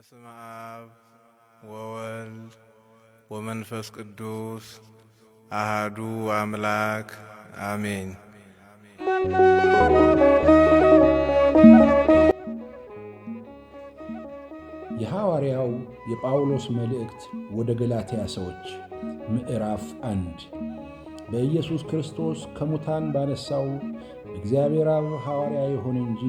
በስመ አብ ወወልድ ወመንፈስ ቅዱስ አሃዱ አምላክ አሜን። የሐዋርያው የጳውሎስ መልእክት ወደ ገላትያ ሰዎች ምዕራፍ 1። በኢየሱስ ክርስቶስ ከሙታን ባነሣው እግዚአብሔር አብ ሐዋርያ የሆነ እንጂ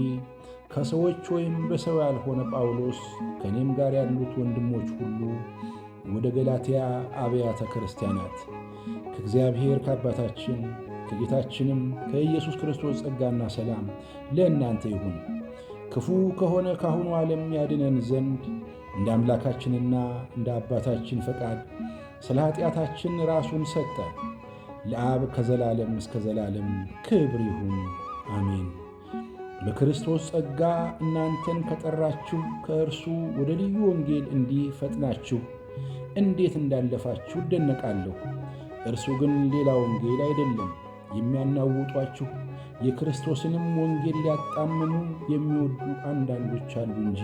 ከሰዎች ወይም በሰው ያልሆነ ጳውሎስ ከእኔም ጋር ያሉት ወንድሞች ሁሉ ወደ ገላትያ አብያተ ክርስቲያናት ከእግዚአብሔር ከአባታችን ከጌታችንም ከኢየሱስ ክርስቶስ ጸጋና ሰላም ለእናንተ ይሁን። ክፉ ከሆነ ካሁኑ ዓለም ያድነን ዘንድ እንደ አምላካችንና እንደ አባታችን ፈቃድ ስለ ኃጢአታችን ራሱን ሰጠ። ለአብ ከዘላለም እስከ ዘላለም ክብር ይሁን፣ አሜን። በክርስቶስ ጸጋ እናንተን ከጠራችሁ ከእርሱ ወደ ልዩ ወንጌል እንዲህ ፈጥናችሁ እንዴት እንዳለፋችሁ እደነቃለሁ። እርሱ ግን ሌላ ወንጌል አይደለም። የሚያናውጧችሁ የክርስቶስንም ወንጌል ሊያጣምሙ የሚወዱ አንዳንዶች አሉ እንጂ።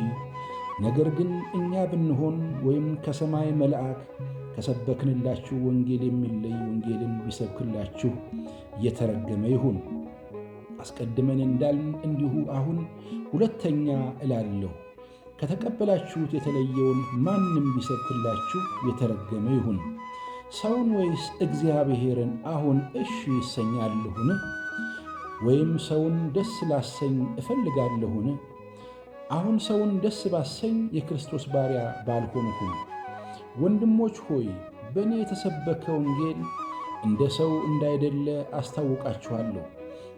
ነገር ግን እኛ ብንሆን ወይም ከሰማይ መልአክ ከሰበክንላችሁ ወንጌል የሚለይ ወንጌልን ቢሰብክላችሁ የተረገመ ይሁን። አስቀድመን እንዳልን እንዲሁ አሁን ሁለተኛ እላለሁ፣ ከተቀበላችሁት የተለየውን ማንም ቢሰብክላችሁ የተረገመ ይሁን። ሰውን ወይስ እግዚአብሔርን አሁን እሺ ይሰኛለሁን? ወይም ሰውን ደስ ላሰኝ እፈልጋለሁን? አሁን ሰውን ደስ ባሰኝ የክርስቶስ ባሪያ ባልሆንሁም። ወንድሞች ሆይ፣ በእኔ የተሰበከ ወንጌል እንደ ሰው እንዳይደለ አስታውቃችኋለሁ።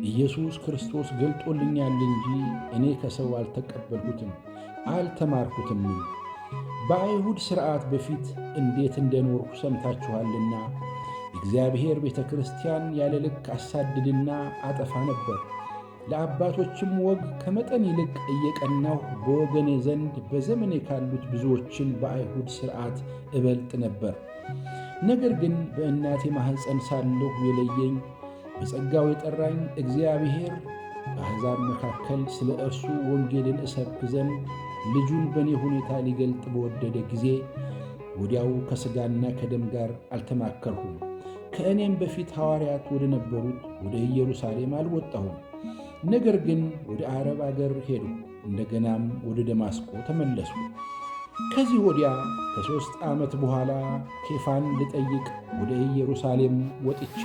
ኢየሱስ ክርስቶስ ገልጦልኛል እንጂ እኔ ከሰው አልተቀበልሁትም አልተማርኩትም። በአይሁድ ሥርዓት በፊት እንዴት እንደኖርሁ ሰምታችኋልና እግዚአብሔር ቤተ ክርስቲያን ያለ ልክ አሳድድና አጠፋ ነበር። ለአባቶችም ወግ ከመጠን ይልቅ እየቀናሁ በወገኔ ዘንድ በዘመኔ ካሉት ብዙዎችን በአይሁድ ሥርዓት እበልጥ ነበር። ነገር ግን በእናቴ ማኅፀን ሳለሁ የለየኝ በጸጋው የጠራኝ እግዚአብሔር በአሕዛብ መካከል ስለ እርሱ ወንጌልን እሰብክ ዘንድ ልጁን በእኔ ሁኔታ ሊገልጥ በወደደ ጊዜ ወዲያው ከሥጋና ከደም ጋር አልተማከርሁም። ከእኔም በፊት ሐዋርያት ወደ ነበሩት ወደ ኢየሩሳሌም አልወጣሁም። ነገር ግን ወደ አረብ አገር ሄድሁ። እንደገናም ወደ ደማስቆ ተመለስኩ። ከዚህ ወዲያ ከ3 ዓመት በኋላ ኬፋን ልጠይቅ ወደ ኢየሩሳሌም ወጥቼ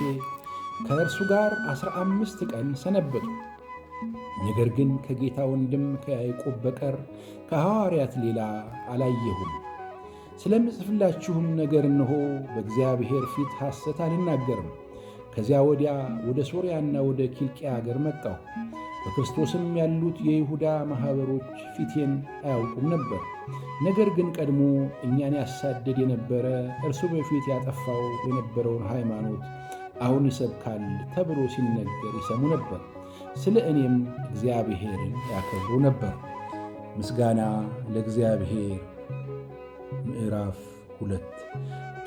ከእርሱ ጋር 15 ቀን ሰነበቱ። ነገር ግን ከጌታ ወንድም ከያዕቆብ በቀር ከሐዋርያት ሌላ አላየሁም። ስለምጽፍላችሁም ነገር እነሆ በእግዚአብሔር ፊት ሐሰት አልናገርም። ከዚያ ወዲያ ወደ ሶርያና ወደ ኪልቅያ አገር መጣሁ። በክርስቶስም ያሉት የይሁዳ ማኅበሮች ፊቴን አያውቁም ነበር። ነገር ግን ቀድሞ እኛን ያሳድድ የነበረ እርሱ በፊት ያጠፋው የነበረውን ሃይማኖት አሁን ይሰብካል ተብሎ ሲነገር ይሰሙ ነበር። ስለ እኔም እግዚአብሔርን ያከብሩ ነበር። ምስጋና ለእግዚአብሔር። ምዕራፍ 2።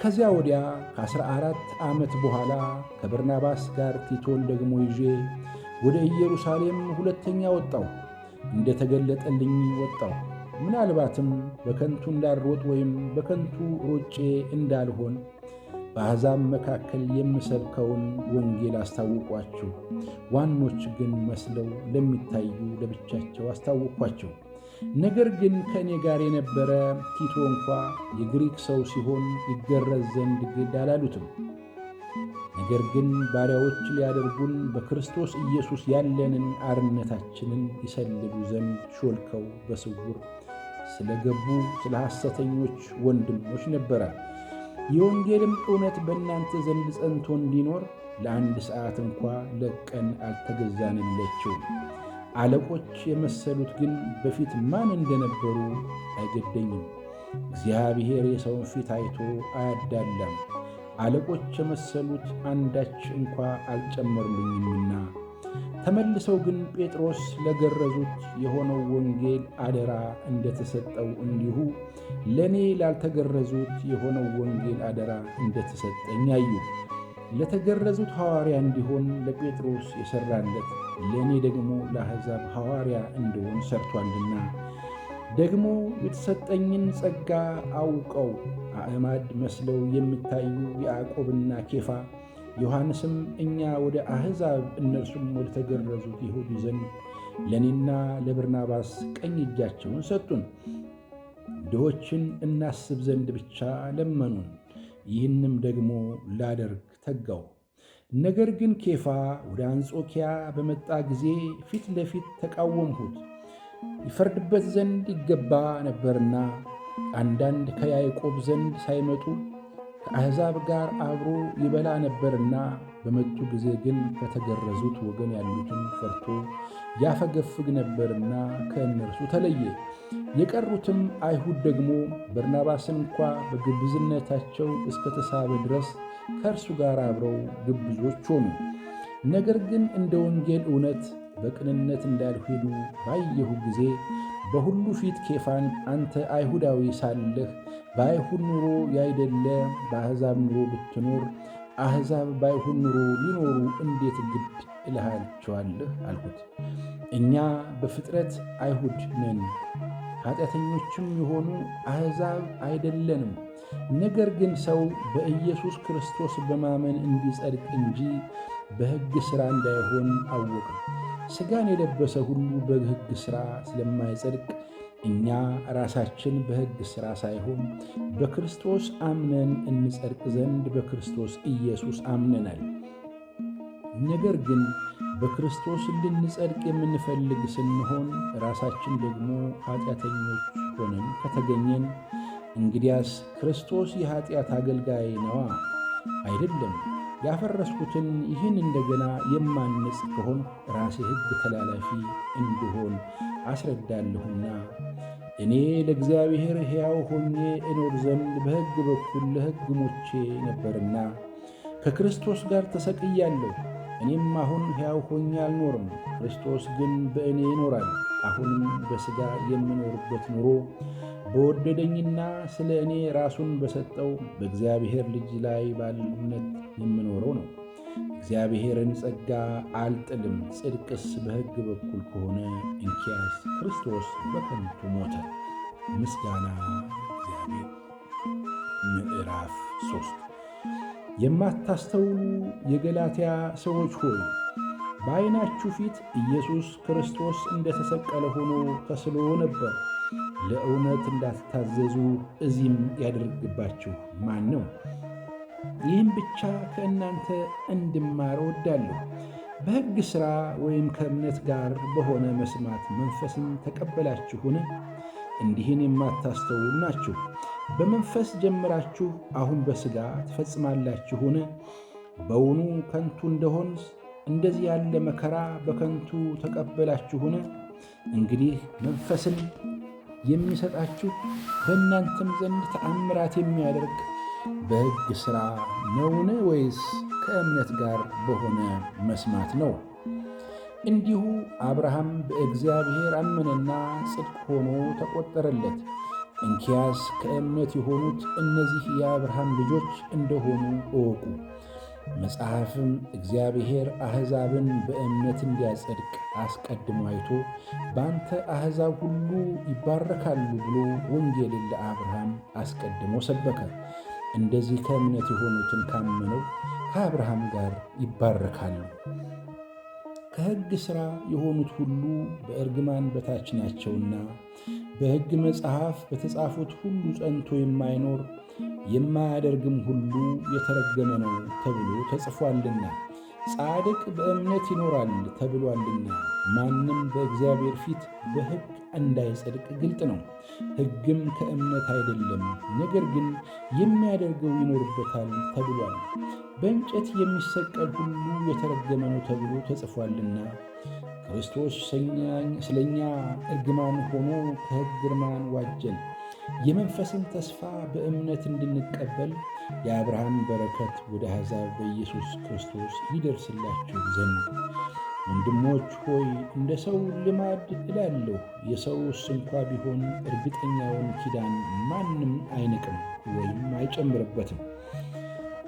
ከዚያ ወዲያ ከ14 ዓመት በኋላ ከበርናባስ ጋር ቲቶን ደግሞ ይዤ ወደ ኢየሩሳሌም ሁለተኛ ወጣሁ። እንደተገለጠልኝ ወጣሁ። ምናልባትም በከንቱ እንዳልሮጥ ወይም በከንቱ ሮጬ እንዳልሆን በአሕዛብ መካከል የምሰብከውን ወንጌል አስታውቋችሁ፣ ዋኖች ግን መስለው ለሚታዩ ለብቻቸው አስታውኳቸው። ነገር ግን ከእኔ ጋር የነበረ ቲቶ እንኳ የግሪክ ሰው ሲሆን ይገረዝ ዘንድ ግድ አላሉትም። ነገር ግን ባሪያዎች ሊያደርጉን በክርስቶስ ኢየሱስ ያለንን አርነታችንን ይሰልሉ ዘንድ ሾልከው በስውር ስለገቡ ስለ ሐሰተኞች ወንድሞች ነበረ። የወንጌልም እውነት በእናንተ ዘንድ ጸንቶ እንዲኖር ለአንድ ሰዓት እንኳ ለቀን አልተገዛንለችውም። አለቆች የመሰሉት ግን በፊት ማን እንደነበሩ አይገደኝም። እግዚአብሔር የሰውን ፊት አይቶ አያዳላም። አለቆች የመሰሉት አንዳች እንኳ አልጨመሩልኝምና። ተመልሰው ግን ጴጥሮስ ለገረዙት የሆነው ወንጌል አደራ እንደተሰጠው እንዲሁ ለእኔ ላልተገረዙት የሆነው ወንጌል አደራ እንደተሰጠኝ አዩ። ለተገረዙት ሐዋርያ እንዲሆን ለጴጥሮስ የሠራለት ለእኔ ደግሞ ለአሕዛብ ሐዋርያ እንድሆን ሰርቷልና። ደግሞ የተሰጠኝን ጸጋ አውቀው አዕማድ መስለው የሚታዩ ያዕቆብና ኬፋ ዮሐንስም እኛ ወደ አሕዛብ እነርሱም ወደ ተገረዙት ይሁዱ ዘንድ ለእኔና ለበርናባስ ቀኝ እጃቸውን ሰጡን። ድሆችን እናስብ ዘንድ ብቻ ለመኑን። ይህንም ደግሞ ላደርግ ተጋው። ነገር ግን ኬፋ ወደ አንጾኪያ በመጣ ጊዜ ፊት ለፊት ተቃወምሁት፣ ይፈርድበት ዘንድ ይገባ ነበርና። አንዳንድ ከያዕቆብ ዘንድ ሳይመጡ ከአሕዛብ ጋር አብሮ ይበላ ነበርና። በመጡ ጊዜ ግን ከተገረዙት ወገን ያሉትን ፈርቶ ያፈገፍግ ነበርና ከእነርሱ ተለየ። የቀሩትም አይሁድ ደግሞ በርናባስን እንኳ በግብዝነታቸው እስከተሳበ ድረስ ከእርሱ ጋር አብረው ግብዞች ሆኑ። ነገር ግን እንደ ወንጌል እውነት በቅንነት እንዳልሄዱ ባየሁ ጊዜ በሁሉ ፊት ኬፋን አንተ አይሁዳዊ ሳለህ በአይሁድ ኑሮ ያይደለ በአሕዛብ ኑሮ ብትኖር አሕዛብ ባይሁድ ኑሮ ሊኖሩ እንዴት ግድ እልሃቸዋለህ አልሁት። እኛ በፍጥረት አይሁድ ነን፣ ኃጢአተኞችም የሆኑ አሕዛብ አይደለንም። ነገር ግን ሰው በኢየሱስ ክርስቶስ በማመን እንዲጸድቅ እንጂ በሕግ ሥራ እንዳይሆን አወቅን። ሥጋን የለበሰ ሁሉ በሕግ ሥራ ስለማይጸድቅ እኛ ራሳችን በሕግ ሥራ ሳይሆን በክርስቶስ አምነን እንጸድቅ ዘንድ በክርስቶስ ኢየሱስ አምነናል። ነገር ግን በክርስቶስ ልንጸድቅ የምንፈልግ ስንሆን ራሳችን ደግሞ ኃጢአተኞች ሆነን ከተገኘን እንግዲያስ ክርስቶስ የኃጢአት አገልጋይ ነዋ? አይደለም። ያፈረስኩትን ይህን እንደገና የማንጽ ከሆን ራሴ ሕግ ተላላፊ እንድሆን አስረዳለሁና እኔ ለእግዚአብሔር ሕያው ሆኜ እኖር ዘንድ በሕግ በኩል ለሕግ ሞቼ ነበርና ከክርስቶስ ጋር ተሰቅያለሁ። እኔም አሁን ሕያው ሆኜ አልኖርም፣ ክርስቶስ ግን በእኔ ይኖራል። አሁንም በሥጋ የምኖርበት ኑሮ በወደደኝና ስለ እኔ ራሱን በሰጠው በእግዚአብሔር ልጅ ላይ ባለ እምነት የምኖረው ነው። እግዚአብሔርን ጸጋ አልጥልም። ጽድቅስ በሕግ በኩል ከሆነ እንኪያስ ክርስቶስ በከንቱ ሞተ። ምስጋና እግዚአብሔር። ምዕራፍ 3። የማታስተውሉ የገላትያ ሰዎች ሆይ፣ በዓይናችሁ ፊት ኢየሱስ ክርስቶስ እንደተሰቀለ ሆኖ ተስሎ ነበር። ለእውነት እንዳትታዘዙ እዚህም ያደርግባችሁ ማን ነው? ይህም ብቻ ከእናንተ እንድማር እወዳለሁ። በሕግ ሥራ ወይም ከእምነት ጋር በሆነ መስማት መንፈስን ተቀበላችሁን? እንዲህን የማታስተውሉ ናችሁ። በመንፈስ ጀምራችሁ አሁን በሥጋ ትፈጽማላችሁን? በውኑ ከንቱ እንደሆንስ እንደዚህ ያለ መከራ በከንቱ ተቀበላችሁን? እንግዲህ መንፈስን የሚሰጣችሁ በእናንተም ዘንድ ተአምራት የሚያደርግ በሕግ ሥራ ነውን? ወይስ ከእምነት ጋር በሆነ መስማት ነው? እንዲሁ አብርሃም በእግዚአብሔር አመነና ጽድቅ ሆኖ ተቆጠረለት። እንኪያስ ከእምነት የሆኑት እነዚህ የአብርሃም ልጆች እንደሆኑ እወቁ። መጽሐፍም እግዚአብሔር አሕዛብን በእምነት እንዲያጸድቅ አስቀድሞ አይቶ በአንተ አሕዛብ ሁሉ ይባረካሉ ብሎ ወንጌልን ለአብርሃም አስቀድሞ ሰበከ። እንደዚህ ከእምነት የሆኑትን ካመነው ከአብርሃም ጋር ይባረካሉ። ከሕግ ሥራ የሆኑት ሁሉ በእርግማን በታች ናቸውና በሕግ መጽሐፍ በተጻፉት ሁሉ ጸንቶ የማይኖር የማያደርግም ሁሉ የተረገመ ነው ተብሎ ተጽፏልና፣ ጻድቅ በእምነት ይኖራል ተብሏልና። ማንም በእግዚአብሔር ፊት በሕግ እንዳይጸድቅ ግልጥ ነው። ሕግም ከእምነት አይደለም፣ ነገር ግን የሚያደርገው ይኖርበታል ተብሏል። በእንጨት የሚሰቀል ሁሉ የተረገመ ነው ተብሎ ተጽፏልና ክርስቶስ ስለኛ እርግማን ሆኖ ከሕግ እርማን ዋጀን፣ የመንፈስን ተስፋ በእምነት እንድንቀበል የአብርሃም በረከት ወደ አሕዛብ በኢየሱስ ክርስቶስ ይደርስላችሁ ዘንድ። ወንድሞች ሆይ፣ እንደ ሰው ልማድ እላለሁ፣ የሰውስ እንኳ ቢሆን እርግጠኛውን ኪዳን ማንም አይንቅም ወይም አይጨምርበትም።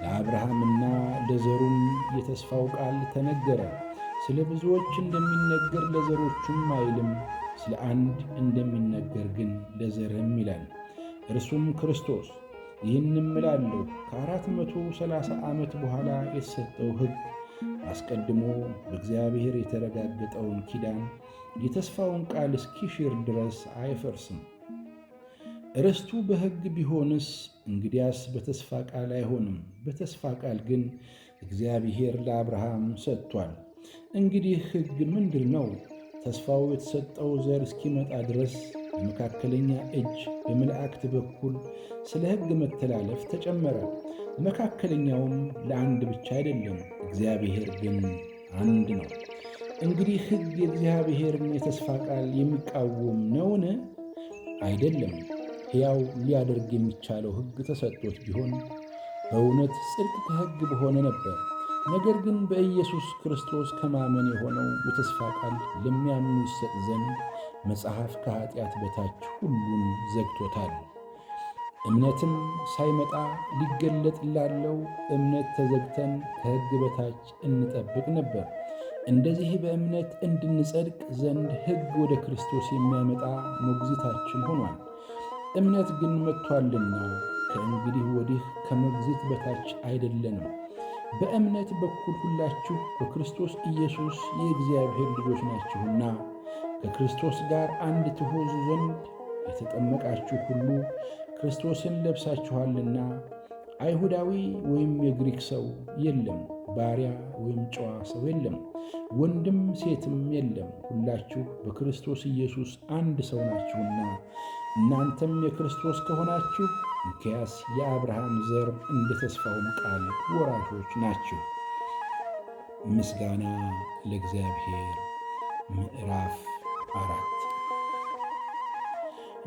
ለአብርሃምና ለዘሩም የተስፋው ቃል ተነገረ። ስለ ብዙዎች እንደሚነገር ለዘሮቹም አይልም፣ ስለ አንድ እንደሚነገር ግን ለዘርህም ይላል፣ እርሱም ክርስቶስ። ይህንም እላለሁ ከ430 ዓመት በኋላ የተሰጠው ሕግ አስቀድሞ በእግዚአብሔር የተረጋገጠውን ኪዳን የተስፋውን ቃል እስኪሽር ድረስ አይፈርስም። ርስቱ በሕግ ቢሆንስ እንግዲያስ በተስፋ ቃል አይሆንም። በተስፋ ቃል ግን እግዚአብሔር ለአብርሃም ሰጥቷል። እንግዲህ ሕግ ምንድር ነው? ተስፋው የተሰጠው ዘር እስኪመጣ ድረስ በመካከለኛ እጅ በመላእክት በኩል ስለ ሕግ መተላለፍ ተጨመረ። መካከለኛውም ለአንድ ብቻ አይደለም፣ እግዚአብሔር ግን አንድ ነው። እንግዲህ ሕግ የእግዚአብሔርን የተስፋ ቃል የሚቃወም ነውን? አይደለም። ሕያው ሊያደርግ የሚቻለው ሕግ ተሰጥቶት ቢሆን በእውነት ጽድቅ ከሕግ በሆነ ነበር። ነገር ግን በኢየሱስ ክርስቶስ ከማመን የሆነው የተስፋ ቃል ለሚያምኑ ይሰጥ ዘንድ መጽሐፍ ከኃጢአት በታች ሁሉን ዘግቶታል። እምነትም ሳይመጣ ሊገለጥ ላለው እምነት ተዘግተን ከሕግ በታች እንጠብቅ ነበር። እንደዚህ በእምነት እንድንጸድቅ ዘንድ ሕግ ወደ ክርስቶስ የሚያመጣ ሞግዚታችን ሆኗል። እምነት ግን መጥቷልና ከእንግዲህ ወዲህ ከሞግዚት በታች አይደለንም። በእምነት በኩል ሁላችሁ በክርስቶስ ኢየሱስ የእግዚአብሔር ልጆች ናችሁና ከክርስቶስ ጋር አንድ ትሆኑ ዘንድ የተጠመቃችሁ ሁሉ ክርስቶስን ለብሳችኋልና። አይሁዳዊ ወይም የግሪክ ሰው የለም፣ ባሪያ ወይም ጨዋ ሰው የለም፣ ወንድም ሴትም የለም፣ ሁላችሁ በክርስቶስ ኢየሱስ አንድ ሰው ናችሁና። እናንተም የክርስቶስ ከሆናችሁ እንኪያስ የአብርሃም ዘር እንደ ተስፋውም ቃል ወራሾች ናችሁ። ምስጋና ለእግዚአብሔር። ምዕራፍ 4።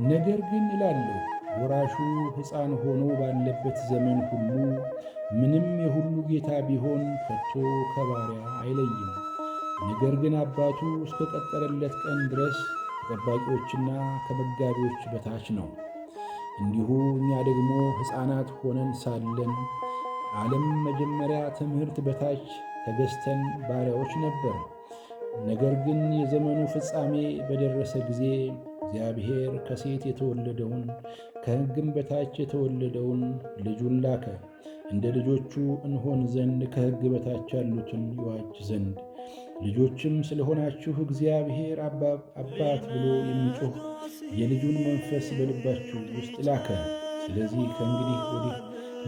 ነገር ግን እላለሁ ወራሹ ሕፃን ሆኖ ባለበት ዘመን ሁሉ ምንም የሁሉ ጌታ ቢሆን ከቶ ከባሪያ አይለይም። ነገር ግን አባቱ እስከቀጠረለት ቀን ድረስ ከጠባቂዎችና ከመጋቢዎች በታች ነው። እንዲሁ እኛ ደግሞ ሕፃናት ሆነን ሳለን ዓለም መጀመሪያ ትምህርት በታች ተገዝተን ባሪያዎች ነበር። ነገር ግን የዘመኑ ፍጻሜ በደረሰ ጊዜ እግዚአብሔር ከሴት የተወለደውን ከሕግም በታች የተወለደውን ልጁን ላከ፣ እንደ ልጆቹ እንሆን ዘንድ ከሕግ በታች ያሉትን ይዋጅ ዘንድ። ልጆችም ስለሆናችሁ እግዚአብሔር አባት ብሎ የሚጮህ የልጁን መንፈስ በልባችሁ ውስጥ ላከ። ስለዚህ ከእንግዲህ ወዲህ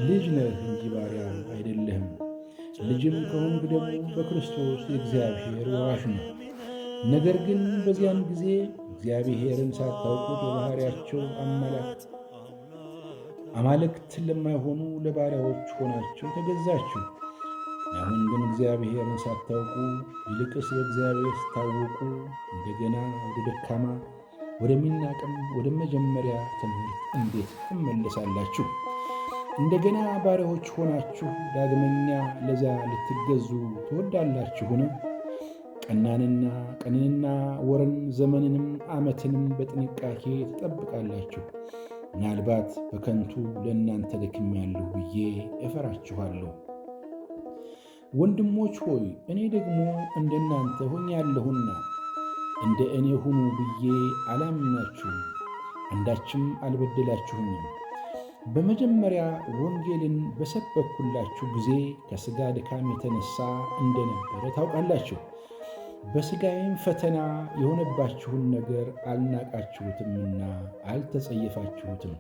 ልጅ ነህ እንጂ ባሪያ አይደለህም። ልጅም ከሆንክ ደግሞ በክርስቶስ የእግዚአብሔር ወራሽ ነው። ነገር ግን በዚያን ጊዜ እግዚአብሔርን ሳታውቁት በባሕርያቸው አማልክት ለማይሆኑ ለባሪያዎች ሆናችሁ ተገዛችሁ። አሁን ግን እግዚአብሔርን ሳታውቁ ይልቅስ በእግዚአብሔር ስታወቁ እንደገና ወደ ደካማ ወደሚናቅም ወደ መጀመሪያ ትምህርት እንዴት ትመለሳላችሁ? እንደገና ባሪያዎች ሆናችሁ ዳግመኛ ለዚያ ልትገዙ ትወዳላችሁን? ቀናንና ቀንንና ወርን ዘመንንም ዓመትንም በጥንቃቄ ትጠብቃላችሁ። ምናልባት በከንቱ ለእናንተ ደክሜያለሁ ብዬ እፈራችኋለሁ። ወንድሞች ሆይ እኔ ደግሞ እንደናንተ ሆኛለሁና እንደ እኔ ሁኑ ብዬ አላምናችሁም፣ አንዳችም አልበደላችሁኝም። በመጀመሪያ ወንጌልን በሰበኩላችሁ ጊዜ ከሥጋ ድካም የተነሳ እንደነበረ ታውቃላችሁ። በሥጋዬም ፈተና የሆነባችሁን ነገር አልናቃችሁትምና አልተጸየፋችሁትም።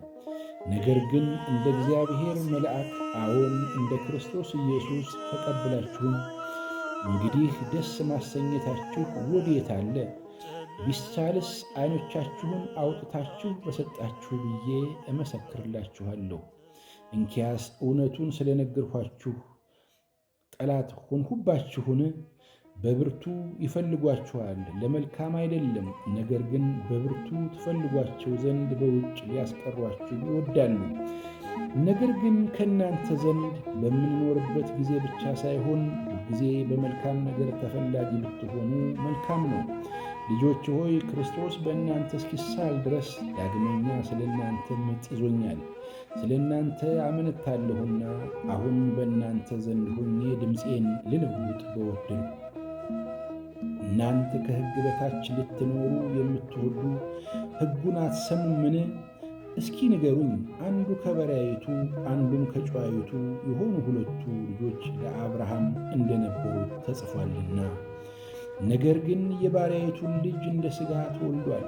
ነገር ግን እንደ እግዚአብሔር መልአክ አዎን እንደ ክርስቶስ ኢየሱስ ተቀብላችሁም። እንግዲህ ደስ ማሰኘታችሁ ወዴት አለ? ቢቻልስ ዓይኖቻችሁን አውጥታችሁ በሰጣችሁ ብዬ እመሰክርላችኋለሁ። እንኪያስ እውነቱን ስለነገርኋችሁ ጠላት ሆንሁባችሁን? በብርቱ ይፈልጓችኋል፣ ለመልካም አይደለም። ነገር ግን በብርቱ ትፈልጓቸው ዘንድ በውጭ ሊያስቀሯችሁ ይወዳሉ። ነገር ግን ከእናንተ ዘንድ በምንኖርበት ጊዜ ብቻ ሳይሆን ጊዜ በመልካም ነገር ተፈላጊ ብትሆኑ መልካም ነው። ልጆች ሆይ ክርስቶስ በእናንተ እስኪሳል ድረስ ዳግመኛ ስለ እናንተ ምጥ ይዞኛል። ስለ እናንተ አመነታለሁና አሁን በእናንተ ዘንድ ሆኜ ድምፄን ልለውጥ በወደድኩ። እናንተ ከሕግ በታች ልትኖሩ የምትወዱ ሕጉን አትሰሙምን? እስኪ ንገሩኝ። አንዱ ከባሪያይቱ አንዱም ከጨዋይቱ የሆኑ ሁለቱ ልጆች ለአብርሃም እንደነበሩት ተጽፏልና። ነገር ግን የባሪያይቱን ልጅ እንደ ሥጋ ተወልዷል፣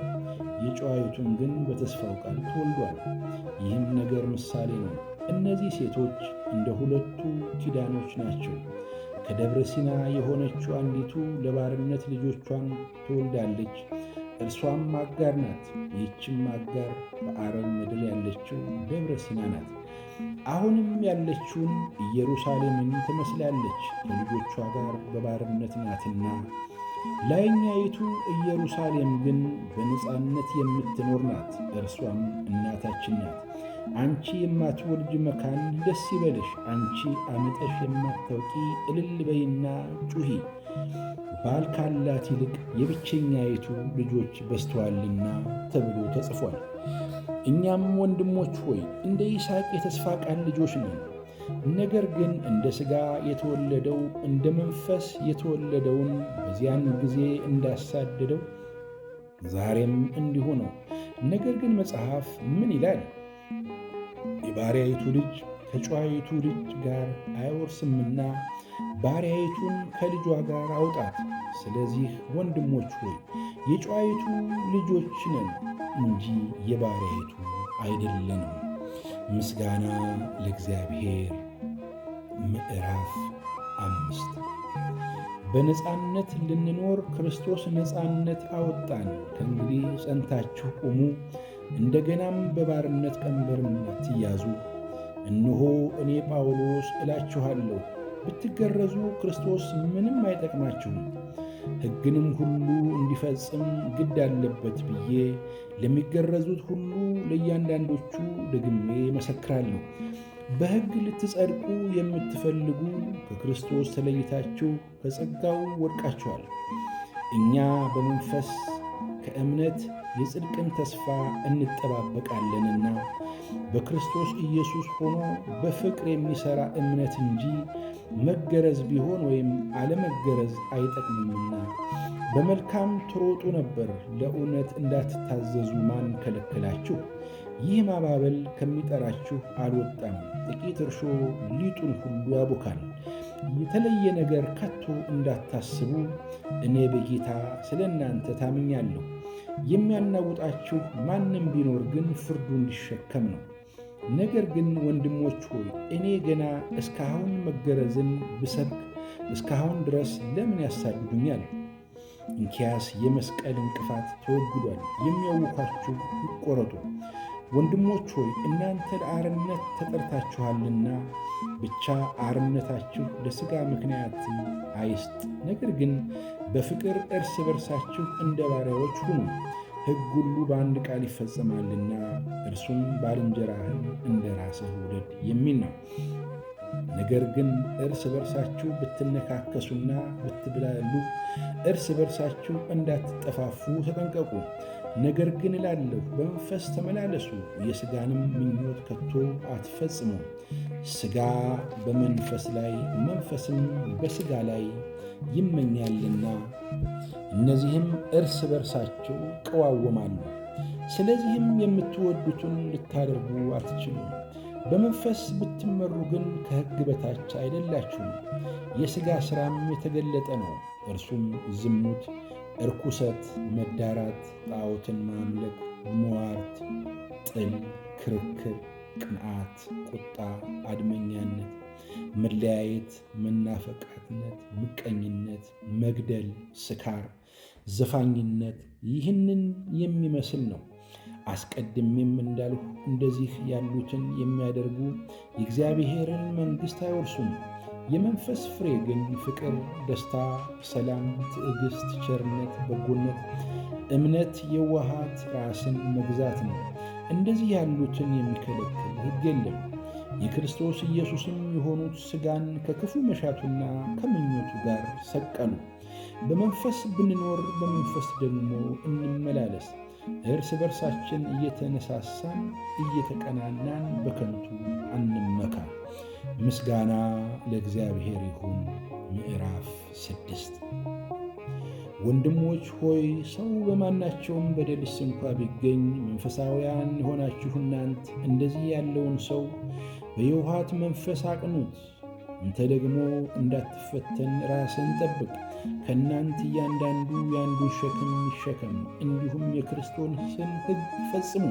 የጨዋይቱን ግን በተስፋው ቃል ተወልዷል። ይህም ነገር ምሳሌ ነው። እነዚህ ሴቶች እንደ ሁለቱ ኪዳኖች ናቸው። ከደብረ ሲና የሆነችው አንዲቱ ለባርነት ልጆቿን ትወልዳለች፣ እርሷም አጋር ናት። ይህችም አጋር በአረብ ምድር ያለችው ደብረ ሲና ናት። አሁንም ያለችውን ኢየሩሳሌምን ትመስላለች፣ ከልጆቿ ጋር በባርነት ናትና። ላይኛይቱ ኢየሩሳሌም ግን በነፃነት የምትኖር ናት፣ እርሷም እናታችን ናት። አንቺ የማትወልጅ መካን ደስ ይበልሽ፣ አንቺ አምጠሽ የማታውቂ እልል በይና ጩኺ፣ ባል ካላት ይልቅ የብቸኛይቱ ልጆች በዝተዋልና ተብሎ ተጽፏል። እኛም ወንድሞች ሆይ እንደ ይስሐቅ የተስፋ ቃል ልጆች ነን። ነገር ግን እንደ ሥጋ የተወለደው እንደ መንፈስ የተወለደውን በዚያን ጊዜ እንዳሳደደው ዛሬም እንዲሁ ነው። ነገር ግን መጽሐፍ ምን ይላል? የባሪያይቱ ልጅ ከጨዋይቱ ልጅ ጋር አይወርስምና ባሪያይቱን ከልጇ ጋር አውጣት። ስለዚህ ወንድሞች ሆይ የጨዋይቱ ልጆች ነን እንጂ የባሪያይቱ አይደለንም። ምስጋና ለእግዚአብሔር። ምዕራፍ 5። በነፃነት ልንኖር ክርስቶስ ነፃነት አወጣን። ከእንግዲህ ጸንታችሁ ቁሙ፣ እንደገናም በባርነት ቀንበር አትያዙ። እነሆ እኔ ጳውሎስ እላችኋለሁ፣ ብትገረዙ ክርስቶስ ምንም አይጠቅማችሁም። ሕግንም ሁሉ እንዲፈጽም ግድ አለበት ብዬ ለሚገረዙት ሁሉ ለእያንዳንዶቹ ደግሜ መሰክራለሁ። በሕግ ልትጸድቁ የምትፈልጉ ከክርስቶስ ተለይታችሁ ከጸጋው ወድቃችኋል። እኛ በመንፈስ ከእምነት የጽድቅን ተስፋ እንጠባበቃለንና በክርስቶስ ኢየሱስ ሆኖ በፍቅር የሚሠራ እምነት እንጂ መገረዝ ቢሆን ወይም አለመገረዝ አይጠቅምምና። በመልካም ትሮጡ ነበር፣ ለእውነት እንዳትታዘዙ ማን ከለከላችሁ? ይህ ማባበል ከሚጠራችሁ አልወጣም። ጥቂት እርሾ ሊጡን ሁሉ ያቦካል። የተለየ ነገር ከቶ እንዳታስቡ እኔ በጌታ ስለ እናንተ ታምኛለሁ። የሚያናውጣችሁ ማንም ቢኖር ግን ፍርዱን ሊሸከም ነው። ነገር ግን ወንድሞች ሆይ እኔ ገና እስካሁን መገረዝን ብሰብክ እስካሁን ድረስ ለምን ያሳድዱኛል? እንኪያስ የመስቀል እንቅፋት ተወግዷል። የሚያውኳችሁ ይቆረጡ። ወንድሞች ሆይ እናንተ ለአርነት ተጠርታችኋልና ብቻ አርነታችሁ ለሥጋ ምክንያት አይስጥ፣ ነገር ግን በፍቅር እርስ በርሳችሁ እንደ ባሪያዎች ሁኑ። ሕግ ሁሉ በአንድ ቃል ይፈጸማልና እርሱም ባልንጀራህን እንደ ራስህ ውደድ የሚል ነው። ነገር ግን እርስ በርሳችሁ ብትነካከሱና ብትብላሉ እርስ በርሳችሁ እንዳትጠፋፉ ተጠንቀቁ። ነገር ግን እላለሁ በመንፈስ ተመላለሱ፣ የሥጋንም ምኞት ከቶ አትፈጽሙ። ሥጋ በመንፈስ ላይ መንፈስም በሥጋ ላይ ይመኛልና፣ እነዚህም እርስ በርሳቸው ይቀዋወማሉ። ስለዚህም የምትወዱትን ልታደርጉ አትችሉም። በመንፈስ ብትመሩ ግን ከሕግ በታች አይደላችሁም። የሥጋ ሥራም የተገለጠ ነው፤ እርሱም ዝሙት፣ እርኩሰት፣ መዳራት፣ ጣዖትን ማምለክ፣ ሟርት፣ ጥል፣ ክርክር፣ ቅንዓት፣ ቁጣ፣ አድመኛነት፣ መለያየት፣ መናፈቃትነት፣ ምቀኝነት፣ መግደል፣ ስካር፣ ዘፋኝነት ይህንን የሚመስል ነው። አስቀድሜም እንዳልሁ እንደዚህ ያሉትን የሚያደርጉ የእግዚአብሔርን መንግሥት አይወርሱም። የመንፈስ ፍሬ ግን ፍቅር፣ ደስታ፣ ሰላም፣ ትዕግሥት፣ ቸርነት፣ በጎነት፣ እምነት፣ የዋሃት፣ ራስን መግዛት ነው። እንደዚህ ያሉትን የሚከለክል ሕግ የለም። የክርስቶስ ኢየሱስም የሆኑት ሥጋን ከክፉ መሻቱና ከምኞቱ ጋር ሰቀሉ። በመንፈስ ብንኖር በመንፈስ ደግሞ እንመላለስ። እርስ በርሳችን እየተነሳሳን እየተቀናናን በከንቱ አንመካ። ምስጋና ለእግዚአብሔር ይሁን። ምዕራፍ 6። ወንድሞች ሆይ፣ ሰው በማናቸውም በደልስ እንኳ ቢገኝ መንፈሳውያን የሆናችሁ እናንት እንደዚህ ያለውን ሰው በየውሃት መንፈስ አቅኑት። አንተ ደግሞ እንዳትፈተን ራስን ጠብቅ። ከእናንት እያንዳንዱ የአንዱን ሸክም ይሸከም፣ እንዲሁም የክርስቶስን ሕግ ፈጽሙ።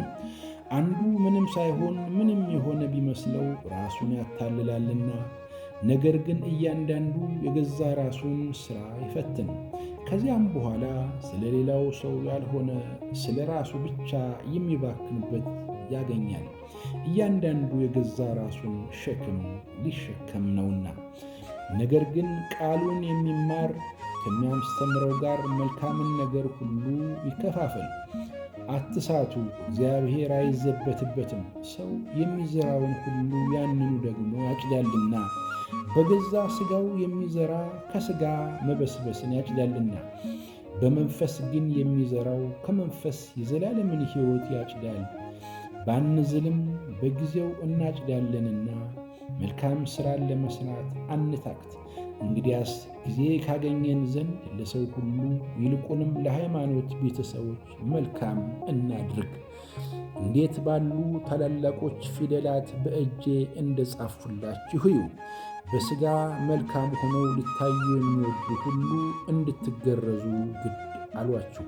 አንዱ ምንም ሳይሆን ምንም የሆነ ቢመስለው ራሱን ያታልላልና፣ ነገር ግን እያንዳንዱ የገዛ ራሱን ሥራ ይፈትን። ከዚያም በኋላ ስለ ሌላው ሰው ያልሆነ ስለ ራሱ ብቻ የሚባክንበት ያገኛል። እያንዳንዱ የገዛ ራሱን ሸክም ሊሸከም ነውና። ነገር ግን ቃሉን የሚማር ከሚያስተምረው ጋር መልካምን ነገር ሁሉ ይከፋፈል። አትሳቱ፣ እግዚአብሔር አይዘበትበትም። ሰው የሚዘራውን ሁሉ ያንኑ ደግሞ ያጭዳልና፣ በገዛ ሥጋው የሚዘራ ከሥጋ መበስበስን ያጭዳልና፣ በመንፈስ ግን የሚዘራው ከመንፈስ የዘላለምን ሕይወት ያጭዳል። ባንዝልም በጊዜው እናጭዳለንና መልካም ሥራን ለመሥራት አንታክት። እንግዲያስ ጊዜ ካገኘን ዘንድ ለሰው ሁሉ ይልቁንም ለሃይማኖት ቤተሰቦች መልካም እናድርግ። እንዴት ባሉ ታላላቆች ፊደላት በእጄ እንደ ጻፍሁላችሁ እዩ። በሥጋ መልካም ሆነው ሊታዩ የሚወዱ ሁሉ እንድትገረዙ ግድ አሏችሁ።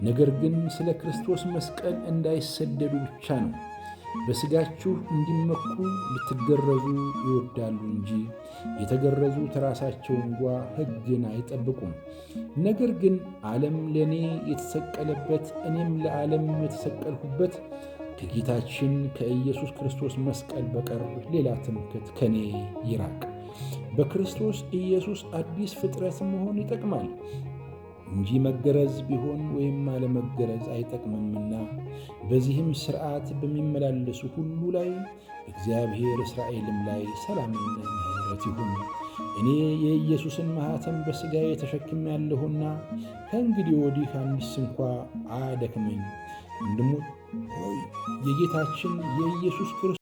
ነገር ግን ስለ ክርስቶስ መስቀል እንዳይሰደዱ ብቻ ነው። በሥጋችሁ እንዲመኩ ልትገረዙ ይወዳሉ እንጂ የተገረዙት ራሳቸው እንኳ ሕግን አይጠብቁም። ነገር ግን ዓለም ለእኔ የተሰቀለበት እኔም ለዓለም የተሰቀልሁበት ከጌታችን ከኢየሱስ ክርስቶስ መስቀል በቀር ሌላ ትምክህት ከኔ ይራቅ። በክርስቶስ ኢየሱስ አዲስ ፍጥረት መሆን ይጠቅማል እንጂ መገረዝ ቢሆን ወይም አለመገረዝ አይጠቅምምና፣ በዚህም ሥርዓት በሚመላለሱ ሁሉ ላይ እግዚአብሔር እስራኤልም ላይ ሰላምና ምሕረት ይሁን። እኔ የኢየሱስን ማኅተም በሥጋዬ ተሸክሜአለሁና ከእንግዲህ ወዲህ አንድስ እንኳ አያደክመኝ። ወንድሞች ሆይ፣ የጌታችን የኢየሱስ ክርስቶስ